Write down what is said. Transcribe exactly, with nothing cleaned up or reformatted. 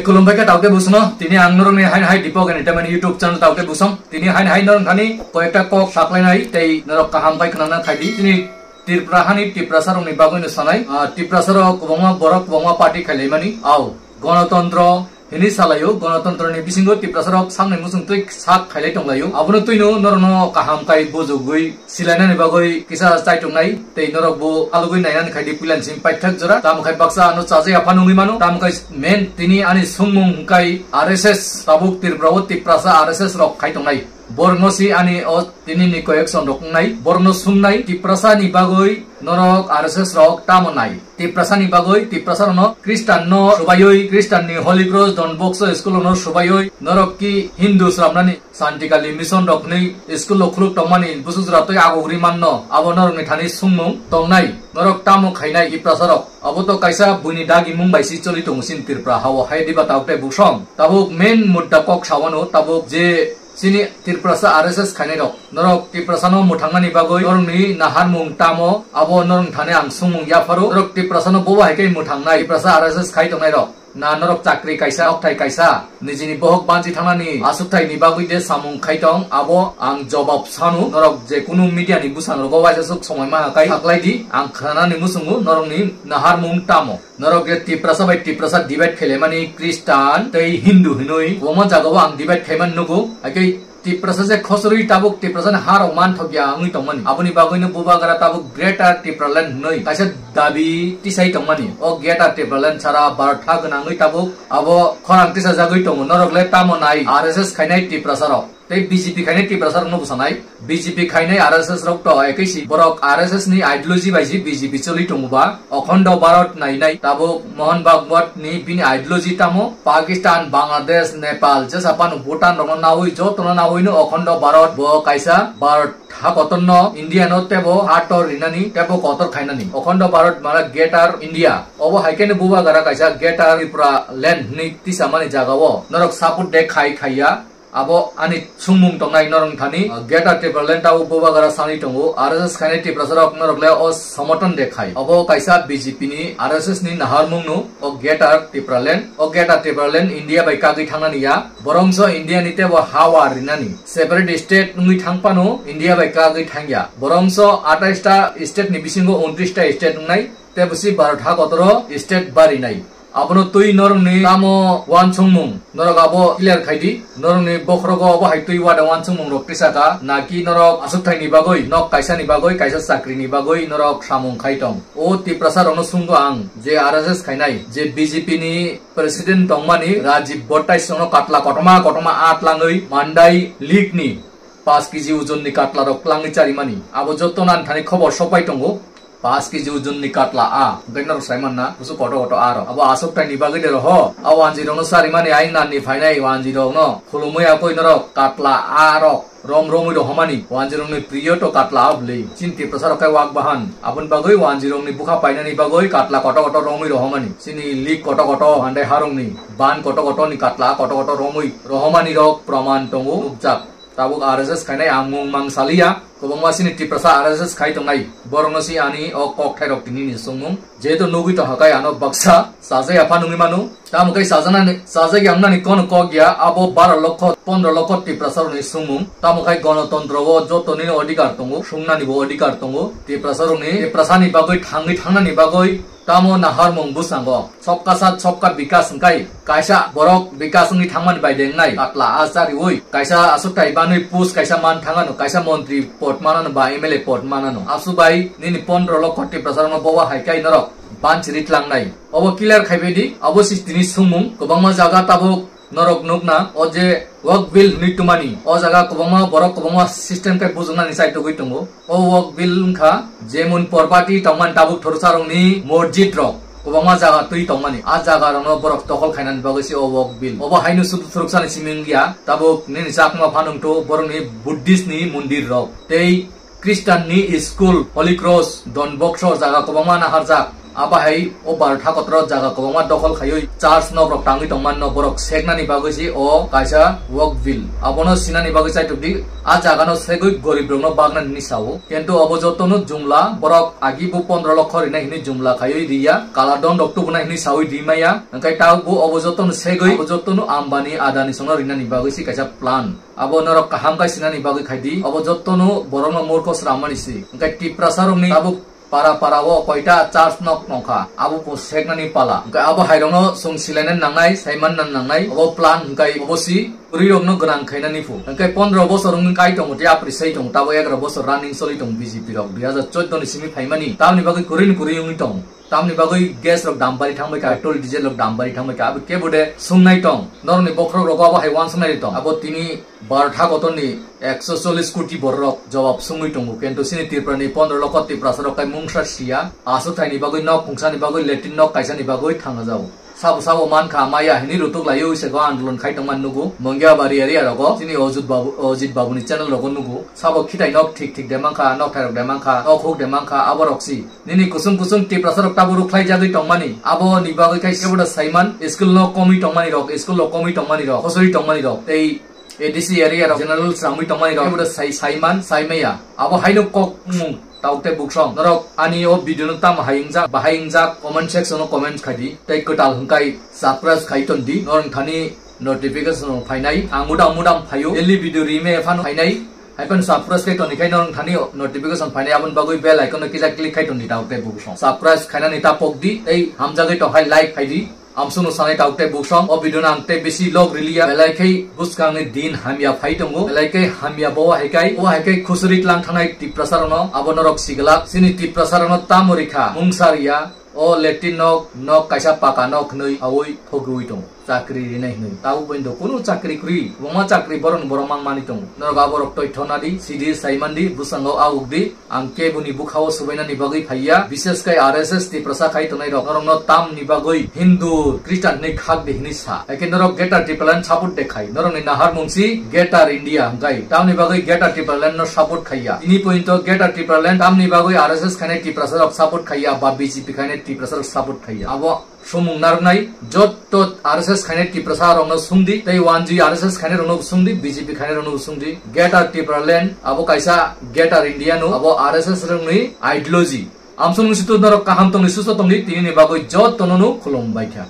Khulumbai khe taoke busno, tini ang norokni hain hai Deepak Entertainment YouTube channel taoke busong. Tini hain hai norok thani koyekta kok saklainai tei norok kaham bai khnana khaidi. Tini Tripura hani Tiprasa rokni bagwi no sanai. Ah, Tiprasa rok kwbangma borok kwbangma party khailaimani. Au, gonotontro hini salaio, gonotontro ni bisingo Tiprasa rok sakni muchung twi sak khailai tonglaio. Abono twino norokno kaham kai bujugwi silainani bagwi kisa chaitongnai tei norok bo alugwi nainani khaidi puilan simi paithak jora. Tamo khai baksa ano chajai apha nungwi mano. Tamo khai men tini ani sungmung hwnkhe R S S tabuk Tripura o Tiprasa R S S rok khai tongnai. Borokno si ani o tini ni koyek son rok wngnai. Borokno sumnai Tiprasa ni bagwi norok R S S rok tamo nai. Tiprasa ni bagwi Tiprasa rokno Christian no subaiwi Christian ni Holy Cross Don Bosco school no subaiwi norok ki Hindu sramnani Santikali mission rok hwnwi school o khuluk tongmani busu jora twi agugri manno, abo norokni thani sungmung tongnai. Norok tamo khainai Tiprasa rok? Abo to kaisa buini dagimung bai si choli tongo sin Tripura hao hai diba tabuk tei busong. Tabuk main mudda kok sawano tabuk je sini Tiprasa R S S khainai rok. Norok Tiprasa no mwthangnani bagwi norokni naharmung tamo abo norok thani ang sungmung yapharo. Norok Tiprasa no bobo hai khe mwthangnai Tiprasa R S S khai tongnai rok. Na norok chakri kaisa, okthai kaisa, nijini bohok banchi thangnani asukthai ni bagwi de samung khai tong, abo ang jobab sanu. Norok je kunu media ni bwsang rogo waisa suk somoi ma kai saklai di, ang khnani musungo norokni naharmung tamo. Norok je Tiprasa bai Tiprasa debate khailaimani Christian tei Hindu hinwi omo jagao ang debate khaiman nugo, hakhe Tiprasa je khosrwi tabuk Tiprasa ni ha rok manthok ya wngwi tongmani. Aboni bagwi no bubagra tabuk Greater Tipraland hwnwi kaisa dabi tisai tongmani. O Greater Tipraland sara Bharat ha gwnangwi tabuk abo khorang tisajagwi tongo. Norok le tamo nai R S S khainai Tiprasa rok tei B J P khainai Tiprasa rok no bwsanai. B J P khainai R S S rok to ekoi si borok R S S ni ideology bai si B J P choli tongo ba. Okhondo Bharat nainai tabuk Mohan Bhagwat ni bini ideology tamo Pakistan, Bangladesh, Nepal, jesa pano Bhutan rokno nawi jotono nawi no Okhondo Bharat bo kaisa Bharat ha kotorno India no tebo ha tor rinani tebo kotor khainani. Okhondo Bharat mara Greater India. Obo hai khe no bubagra kaisa Greater Tripura land hwnwi tisamani jagao norok support de khai khaiya. Abo ani sungmung tongnai norok thani, uh, Greater Tipraland tabo bubagra sani tongo, R S S khainai Tiprasa rok norok le o somoton de khai. Obo kaisa B J P ni R S S ni naharmung no o Greater Tipraland, o Greater Tipraland India bai kagwi thangnani ya. Borongso India ni tebo hawa rinani. Separate state wngwi thangpano India bai kagwi thangya. Borongso atais ta state ni bisingo untris ta state wngnai, tebo si Bharat ha kotoro state barinai. Abono twi norokni tamo wansukmung, norok abo clear khai di. Norokni bokhorogo abo hai twi wada wansukmung rok tisaka, naki norok aswkthaini bagwi, nok kaisani bagwi, kaisa chakrini bagwi norok samung khai tong. O Tiprasa rokno sunggo ang, je R S S khainai, je B J P ni president tongmani Rajib Bhattai songno katla kotoma kotoma a tlangwi Mandai League ni paanch K G ujonni katla rok tlangwi charimani. Abo joto nan thani khobor sokpai tongo. Paanch K G ujonni katla a, hwnkhe norok sai manna, kusu koto koto a rok. Abo aswkthaini bagwi de roho. A wanjwi rokno charimani aing nanni phainai wanjwi rokno khulumwi akoi norok katla a rok rom romwi rohomani. Wanjwi rokni priyo to katla a bwlwi. Chini Tiprasa rok khe wak bahan. Aboni bagwi wanjwi rokni bwkha painani bagwi katla koto koto romwi rohomani. Chini lik koto koto handai harokni, ban koto kotoni katla a koto koto romwi rohomani rok proman tongo nukjak. Tabuk R S S khainai ang mung mang saliya. Kwbangma sini Tiprasa R S S khai tongnai. Borokno si ani o kokthairok tini ni songmung. Jehetu nugwi tongkha kai ano baksa sajai apha nungwi mano. Tamo khai sajana ni, sajai yang nani kono kok ya, abo baro lokho, pondro lokho Tiprasa rokni songmung. Tamo khai gonotontro o joto ni odhikar tongo, sungnani bo odhikar tongo. Tiprasa rokni, Tiprasa ni bagwi thangwi thangnani bagwi tamo naharmung bwskango. Sobka sath, sobka bikas hwnkhe kaisa borok bikas wngwi thangmani bai de wngnai. Katla a chariwi kaisa aswkthai banwi post kaisa man thangano, kaisa montri pod manano ba M L A pod manano. Absu bai nini pondro lokho Tiprasa rokno bowa hai kai norok banchiri tlangnai. Obo clear khaibai di, abo si tini songmung. Kwbangma jaga tabuk norok nukna, o je work bill hwnwi twmani, o jaga kwbangma borok kwbangma system khe bujuknani chaitugwi tongo. O work bill wngkha, jemon Porpati tongmani tabuk thorsa rokni mosjid rok kwbangma jaga twi tongmani, a jaga rokno borok tokol khainani bagwi se o work bill. Obo haino sudu thoroksani simi wngya, tabuk nini chakma phanungthu borokni Buddhist ni mondir rok tei Christian ni school, Holy Cross, Don Bosco jaga kwbangma naharjak. Abo hai o Barotha kotoro jaga kwbangma dokhol khaiwi church nok rok tangwi tongmani no borok seknani bagwi se o kaisa work bill. Abono sinani bagwi chaitok di, a jaga no segwi gorib rok no bagna hinwi sao. Kintu obo joto no jumla borok agi bo pondro lokho rina hinwi jumla khaiwi riya, kala don rok tubuna hinwi sawi di maya. Hwnkhe tabuk bo obo joto no segwi, obo joto no Ambani Adani songno rinani bagwi se kaisa plan. Abo norok kaham khai sinani bagwi khai di. Obo joto no borok no murkho sramani se. Hwnkhe Tiprasa rok ni tabuk para para o koita church nok nongkha, abo bo seknani pala. Hwnkhe abo hai rok no chwng silaina nangnai, saimanna nangnai. Obo plan hwnkhe obo si kwrwi rok no gwnang khainani phu. Hwnkhe pondro bosor wngwi kai tongo, tei apri sai tongo, tabuk egaroh bosor running choli tongo B J P rok, dui hajar choudo ni simi phaimani. Tamni bagwi kwrwi ni kwrwi wngwi tongo. Tamni bagwi gas rok dam bari thangbai kha, petrol diesel rok dam bari thangbai kha, abo kebo de sungnai tong. Norokni bokhorok rogo abo hai uansuknai tong. Abo tini Barotha kotorni ekso chollish koti bororok jobab sungwi tongo. Kintu sini Tripurani pondro lokho Tiprasa rok tai mungsa siya. Aswk thaini bagwi nok, khungsani bagwi latrine nok, kaisani bagwi thangna jago. Sabo sabo mankha maya hinwi rutuk laiwi sego andolon khai tongmani nugo. Mongiabari area rogo sini Ojit Babu, Ojit Babuni channel rogo nugo. Sabo khitai nok thik thik de mankha, nok thairok de mankha, nok huk de mankha, aborok si. Nini kusung kusung Tiprasa rok tabuk rukhlai jagwi tongmani. Abo ni bagwi khai kebo da saiman, school no komwi tongmani rok, school rok komwi tongmani rok, khosoi tongmani rok. Tei A D C area rok general sramwi tongmani rok, kebo da sai, saiman, saimaya. Abo haino kok mung, tauk tei buksong. Norok ani o video no tamo hai wngjak, bahai wngjak, comment section o comment khai di. Tei kwtal hwnkhe subscribe khai ton di. Norok thani notification rok phainai. Ang mudam mudam phaio. Daily video rime phano phainai. Hai phano subscribe khai toni khai norok thani notification phainai. Aboni bagwi bell icon no kisa click khai ton di tauk tei buksong. Subscribe khainani ta pok di. Tei hamjagwi tong hai like khai di. Amsunu sanai tauk tei buksong. O video no ang tei bisi log riliya. Belai khai buskangni din hamya phai tongo. Belai khai hamya bo hai khai. Bo hai khai khusuri tlang thanai Tiprasa rokno. Abo norok siglak. Sini Tiprasa rokno tamo rikha. Mungsa riya. O latrine nok, nok kaisa paka nok hwnwi awi thogwi tongo. Chakri rinai hwnwi. Tabuk bai do kunu chakri kwrwi. Kwbangma chakri borokni borok mang mani tongo. Norok aborok toi thona di, sidi saimandi, bwskango awuk di. Ang keboni bwkhao subainani bagwi phaiya, bishes khai R S S Tiprasa khai tongnai rok norokno tamni bagwi Hindu, Christian hinwi khak di hinwi sa. Haikhe norok Greater Tipraland support de khai, norokni naharmung si Greater India hwnkhe tamni bagwi Greater Tipraland no support khaiya. Tini pointo Greater Tipraland tamni bagwi R S S khainai Tiprasa rok support khaiya ba B J P khainai Tiprasa rok support khaiya. Abo Sumung narwknai jotto R S S khainai Tiprasa rokno sungdi, tei one G R S S khainai rokno sungdi, B J P khainai rokno sungdi. Greater Tipraland abo kaisa Greater India no, abo R S S rokni ideology. Amsung situ norok kaham tongni susto tongdi, tini ni bagwi jotto no khulum bai kha.